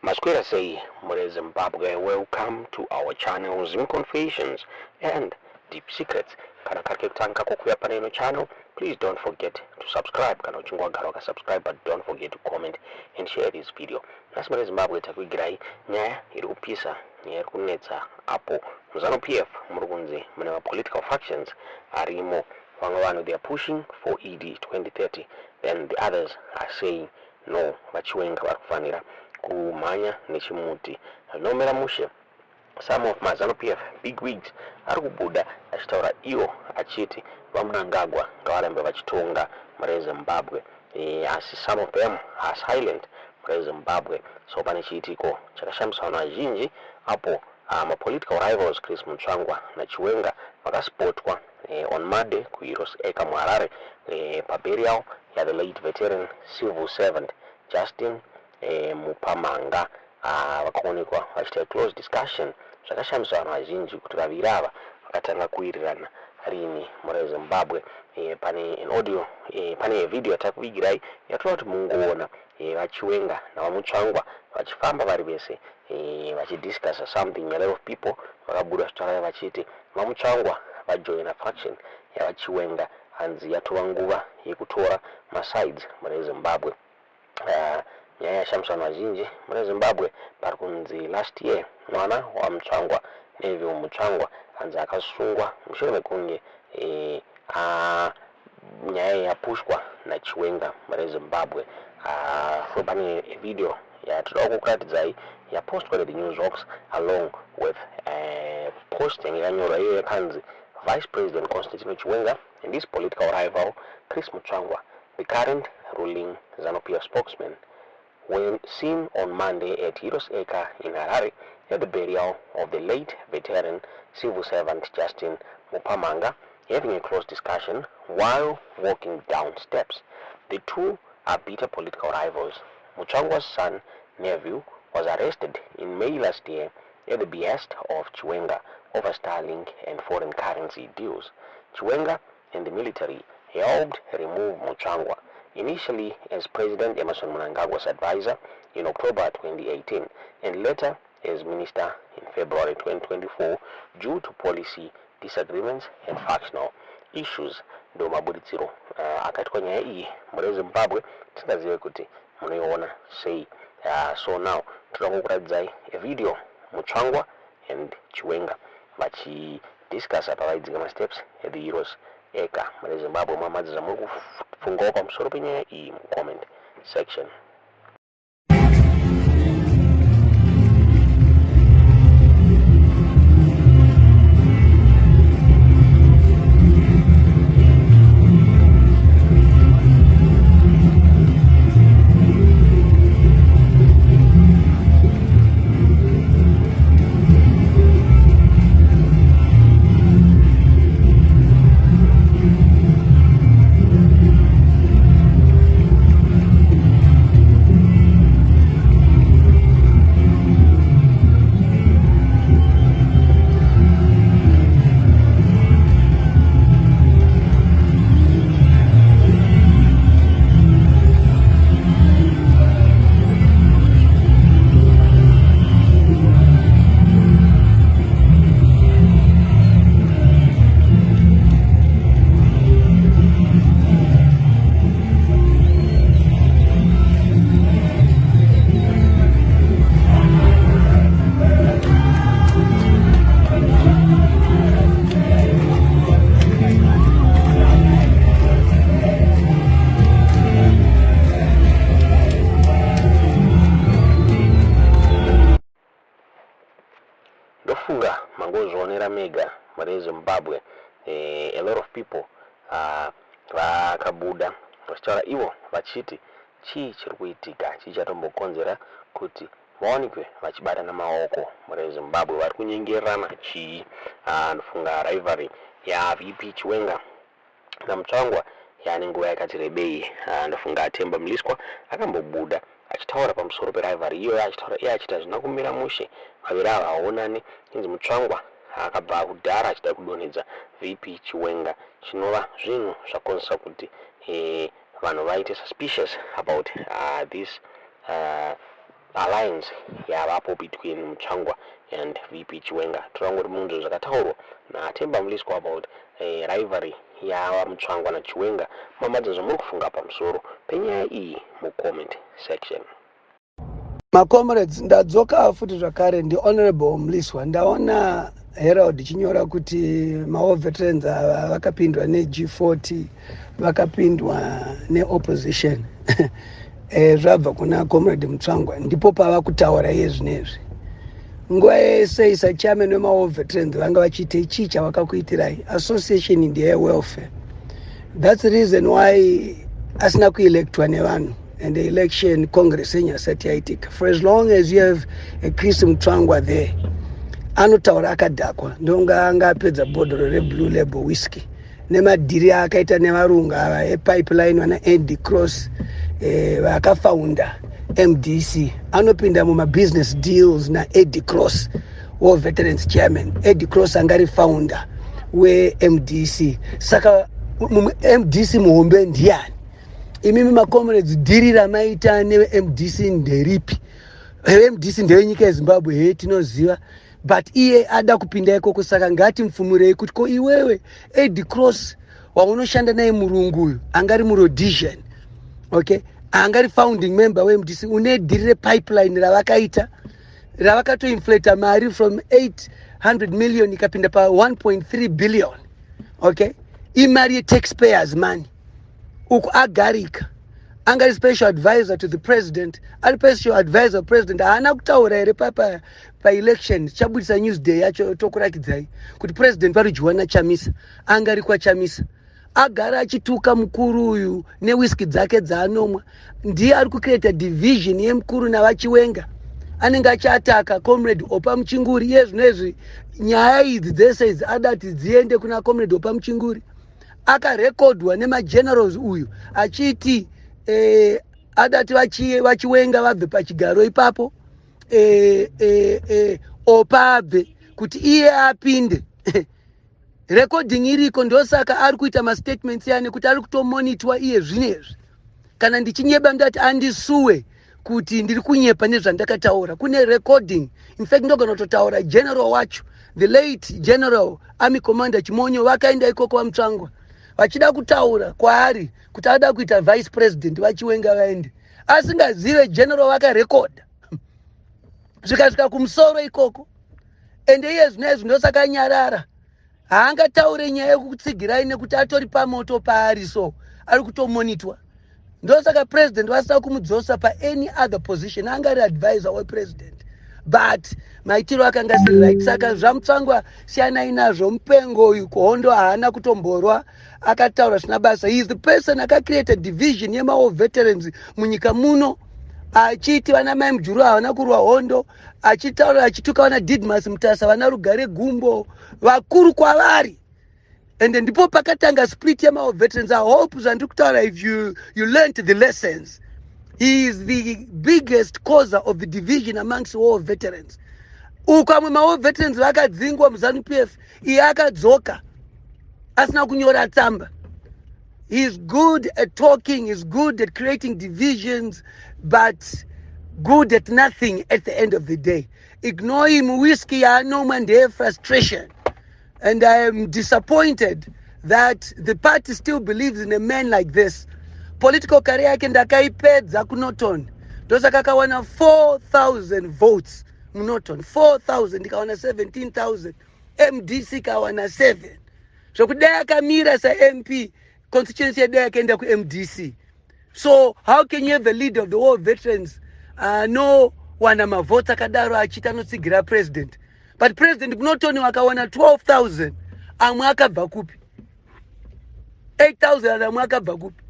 Maswera sei mure Zimbabwe, welcome to our channel, Zim Confessions and Deep Secrets. Kana kari kekutanga kokuya pane ino channel, please don't forget to subscribe. Kana uchinge wagara wakasubscribe, but don't forget to comment and share this video. Nhasi mure Zimbabwe takuigirai nyaya iri kupisa, nyaya iri kunetsa apo muZanu PF muri kunzi mune mapolitical factions arimo. Vamwe vanhu, they are pushing for ED 2030, then the others are saying no, VaChiwenga vari kufanira kumhanya nechimuti. Zvinomera mushe, some of maZanu PF big wigs ari kubuda achitaura iwo achiti VaMnangagwa ngavarambe vachitonga mure Zimbabwe, asi some of them are silent mure Zimbabwe. So pane chiitiko chakashamisa vanhu vazhinji apo mapolitical rivals Chris Mutsvangwa naChiwenga vakaspotwa on Monday kuHeroes Acre muHarare, paburial yathe late veteran civil servant Justin Mupamhanga. Vakaonekwa vachiita close discussion. Zvakashamisa vanhu vazhinji kuti vaviri ava vakatanga kuwirirana rini mure Zimbabwe. Pane an audio, pane video yatakuvigirai yatoda kuti mungoona VaChiwenga naVaMutsvangwa vachifamba vari vese, vachidiscussa something. A lot of people vakabuda vachitaura vachiti VaMutsvangwa vajoina faction yavaChiwenga, hanzi yatova nguva yekutora masides mune Zimbabwe. Nyaya yashamisa vanhu vazhinji mune Zimbabwe. Pari kunzi last year mwana waMutsvangwa, Neville Mutsvangwa, hanzi akasungwa mushure mekunge nyaya yapushwa naChiwenga mune Zimbabwe. So pane video yatoda kukuratidzai yapostwa neThe News Hawks along with posting yakanyorwa iyo yakanzi, "Vice President Constantino Chiwenga and his political rival Chris Mutsvangwa, the current ruling ZANU-PF spokesman, were seen on Monday at Heroes Acre in Harare at the burial of the late veteran civil servant Justin Mupamhanga, having a close discussion while walking down steps. The two are bitter political rivals. Mutsvangwa's son, Neville, was arrested in May last year at the behest of Chiwenga over Starlink and foreign currency deals. Chiwenga and the military helped remove Mutsvangwa, initially as President Emmerson Mnangagwa's advisor in October 2018 and later as minister in February 2024 due to policy disagreements and factional issues." Ndo mabuditsiro akaitwa nyaya iyi mune Zimbabwe. Tisingazive kuti munoiona sei. So now toda kukuratidzai video, Mutsvangwa and Chiwenga vachidiscussa pavaidzika masteps at the Heroes Acre mune Zimbabwe. Mamadzi zvamuri kufungawo pamusoro penyaya iyi mucomment section. Ndofunga mangozvionera mega mune Zimbabwe. A lot of people vakabuda vachitaura ivo vachiti chii chiri kuitika, chii chatombokonzera kuti vawanikwe vachibatana maoko mune Zimbabwe, vari kunyengererana chii? Ndofunga rivalry yaVP Chiwenga naMutsvangwa yaane nguva yakati rebei. Ndofunga Temba Mliswa akambobuda achitaura pamusoro perivalry iyoyo, achitaura iye achiti hazvina kumira mushe, vaviri ava haonani. Inzi Mutsvangwa akabva kudhara achida kudonhedza VP Chiwenga, chinova zvinhu zvakonzesa kuti vanhu vaite suspicious about this. Alliance yavapo between Mutsvangwa and VP Chiwenga. Toda kuti munzwe zvakataurwa naTemba Mliswa about rivalry yava Mutsvangwa naChiwenga. Mamadza zvamuri kufunga pamusoro penyaya iyi mucomment section. Macomrades, ndadzoka futi zvakare. Ndihonorable Mliswa. Ndaona Herald ichinyora kuti mawar veterans ava vakapindwa neG40, vakapindwa neopposition. Zvabva kuna Comrade Mutsvangwa. Ndipo pava kutaura iye zvinezvi. Nguva yese isachairman wemawar veterans vanga vachiite chii chavakakuitirai? Association ndeyewelfare. That's the reason why asina kuelectwa nevanhu, and the election congress yenyu asati yaitika. For as long as you have a Chris Mutsvangwa there, anotaura akadhakwa, ndonga anga apedza bhodhoro reBlue Label whisky nemadhiri aakaita nevarungu ava epipeline, vana Eddie Cross, vakafounda MDC. Anopinda mumabusiness deals naEddie Cross, war veterans chairman. Eddie Cross angari founder weMDC. Saka MDC muhombe ndiani? Imimi macomrades, dhiri ramaita neMDC nderipi? MDC ndeyenyika yeZimbabwe, he, tinoziva, but iye ada kupinda ikoko. Saka ngatimupfumurei kuti ko iwewe Eddie Cross waunoshanda naye, murungu uyu angari muRhodesian, okay, angari founding member weMDC, une dhiri repipeline ravakaita, ravakatoinflata mari from 800 million ikapinda pa1.3 billion, okay, imari yetaxpayers money. Uku agarika angari special advisor to the president, ari special advisor president, haana kutaura here papa paelection? Tichabudisa Newsday yacho tokurakidzai kuti president varudyiwa naChamisa, angari kwaChamisa, agara achituka mukuru uyu newhisky dzake dzaanomwa. Ndiye ari kucreata division yemukuru navaChiwenga. Anenge achiataka Comrade Oppah Muchinguri. Iye zvinezvi nyaya idzi dzese idzi adati dziende kuna Comrade Oppah Muchinguri. Akarekodwa nemagenerals uyu achiti adati vaChiwenga vabve pachigaro ipapo, Oppah abve kuti iye apinde. Recording iriko. Ndosaka ari kuita mastatements yani kuti ari kutomonitwa iye zvinezvi. Kana ndichinyeba, ndati andisuwe kuti ndiri kunyepa nezvandakataura. Kune recording. In fact, ndogona kutotaura general wacho, the late General Army Commander Chimonyo. Vakaenda ikoko vaMutsvangwa vachida kutaura kwaari kuti ada kuita vice president, vaChiwenga vaende. Asingazive general, vakarekodha zvikasvika kumusoro ikoko. Ende iye zvinezvi ndosaka anyarara, haangataure nyaya yekutsigirai nekuti atori pamoto paari, so ari kutomonitwa. Ndosaka president vasina kumudzosa paany other position. Anga ari advisor wepresident, but maitiro akanga asiri right. Saka zvaMutsvangwa siyanai nazvo. Mupengo uyu, kuhondo haana kutomborwa, akataura zvisina basa. He is the person akacreata division yemawar veterans munyika muno, achiti vana mai Mujuru havana kurwa hondo, achitaura achituka vana Didmas Mutasa, vana Rugare Gumbo, vakuru kwavari. Ende ndipo pakatanga split yemawar veterans. I hope zvandiri kutaura, if you learned the lessons. He is the biggest causer of the division amongst war veterans. Uko amwe mawar veterans vakadzingwa muZANU PF, iye akadzoka asina kunyora tsamba. He is good at talking, is good at creating divisions, but good at nothing at the end of the day. Ignore him. Whisky yaanomwa ndeye-frustration, and I am disappointed that the party still believes in a man like this. Political career yake ndakaipedza kuNorton. Ndosaka akawana 4000 votes muNorton, 4000 ikawana 17,000, MDC ikawana 7. Zvokudai akamira saMP, constituency yedu yakaenda kuMDC. So how can you have a leader of the war veterans anowana mavotes akadaro achiti anotsigira president, but president kuNorton vakawana 12,000? Amwe akabva kupi? 8000 amwe akabva kupi?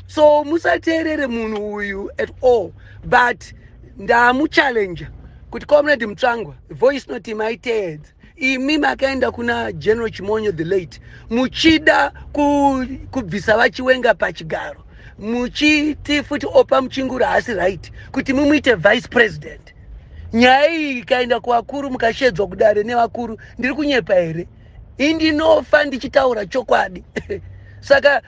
So musateerere munhu uyu at all. But ndamuchallenja kuti Comrade Mutsvangwa, voice note maiteedza imi makaenda kuna General Chimonyo the late muchida kubvisa vaChiwenga pachigaro, muchiti futi Oppah Muchinguri haasi right kuti mumuite vice president. Nyaya iyi ikaenda kuvakuru, mukashedzwa kudare nevakuru, ndiri kunyepa here? Indinofa ndichitaura chokwadi. Saka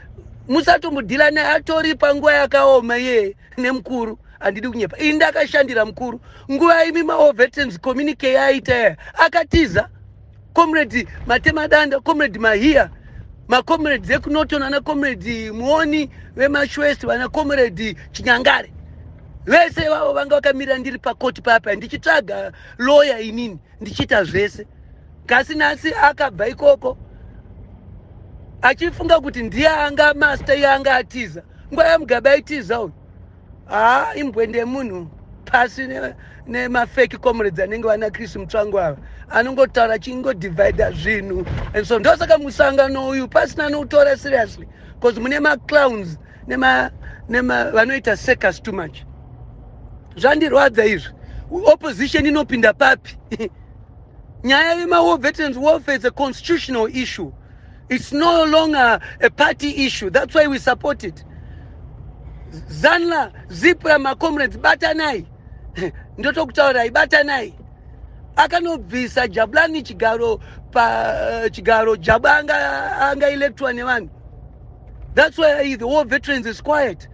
musatombodhila naye, atori panguva yakaoma iyeye nemukuru. Handidi kunyepa, ini ndakashandira mukuru nguva imi mawar veterans communique yaita yaya, akatiza Comrade Matemadanda, Comrade Mahia, macomrades ekuNorton, ana Comrade Muoni veMash West, vana Comrade Chinyangare, vese vavo vanga vakamira ndiri pakoti papa ndichitsvaga lawyer, inini ndichiita zvese. Kasi nhasi akabva ikoko achifunga kuti ndiye anga master, iye anga atiza nguva yaMugabe. Aitiza uyu. Haa, imbwende yemunhu, pasi nemafake comrades anenge vana Chris Mutsvango ava, anongotaura achingodivhaidha zvinhu. And so ndosaka musangano uyu pasina noutora seriously, because mune maclowns nema vanoita circus too much. Zvandirwadza izvi. Opposition inopinda papi? Nyaya yemawar veterans welfare is a constitutional issue. It's no longer a party issue. That's why we support it. ZANLA, ZIPRA, macomrades, batanai. Ndotokutaurai, batanai. Akanobvisa Jabulani chigaro pa chigaro. Jabu anga electwa nevanhu. That's why the war veterans is quiet.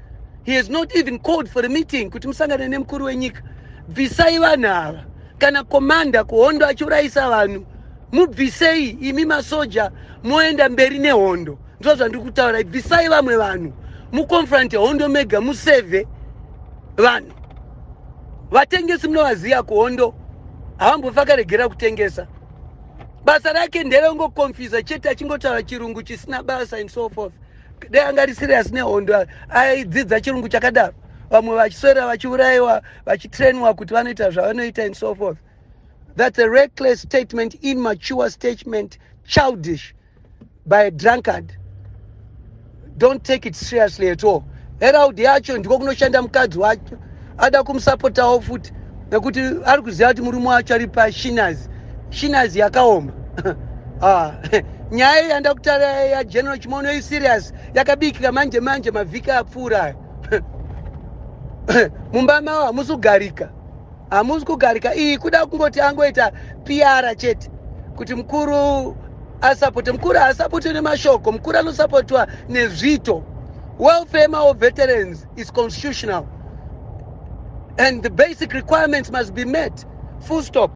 He has not even called for a meeting kuti musangane nemukuru wenyika. Bvisai vanhu ava. Kana commander kuhondo achiurayisa vanhu, mubvisei imi masoja, moenda mberi nehondo. Ndo zvandiri kutaura. Bvisai vamwe vanhu, muconfronte hondo mega, musevhe vanhu. Vatengesi munovaziva kuhondo, havambofa akaregera kutengesa. Basa rake nderengoconfusa chete, achingotaura chirungu chisina basa and so forth. Dai anga ari serious nehondo, aidzidza chirungu chakadaro? Vamwe vachiswera vachiurayiwa, vachitrainwa kuti vanoita zvavanoita and so forth. That's a reckless statement, immature statement, childish, by a drunkard. Don't take it seriously at all. Herald yacho ndiko kunoshanda mukadzi wacho, ada kumusapotawo futi nekuti ari kuziva kuti murume wacho ari pashinazi, shinazi yakaoma. Ah, nyaya yanda kutaura yaGeneral Chimono iserious, yakabikika manje manje mavhiki apfuura aya. Mumba mavo hamusi kugarika, hamusi kugarika. Iyi kuda kungoti angoita PR chete kuti mukuru asapote. Mukuru haasapotwe nemashoko, mukuru anosapotwa nezvito. Welfare of veterans is constitutional and the basic requirements must be met, full stop.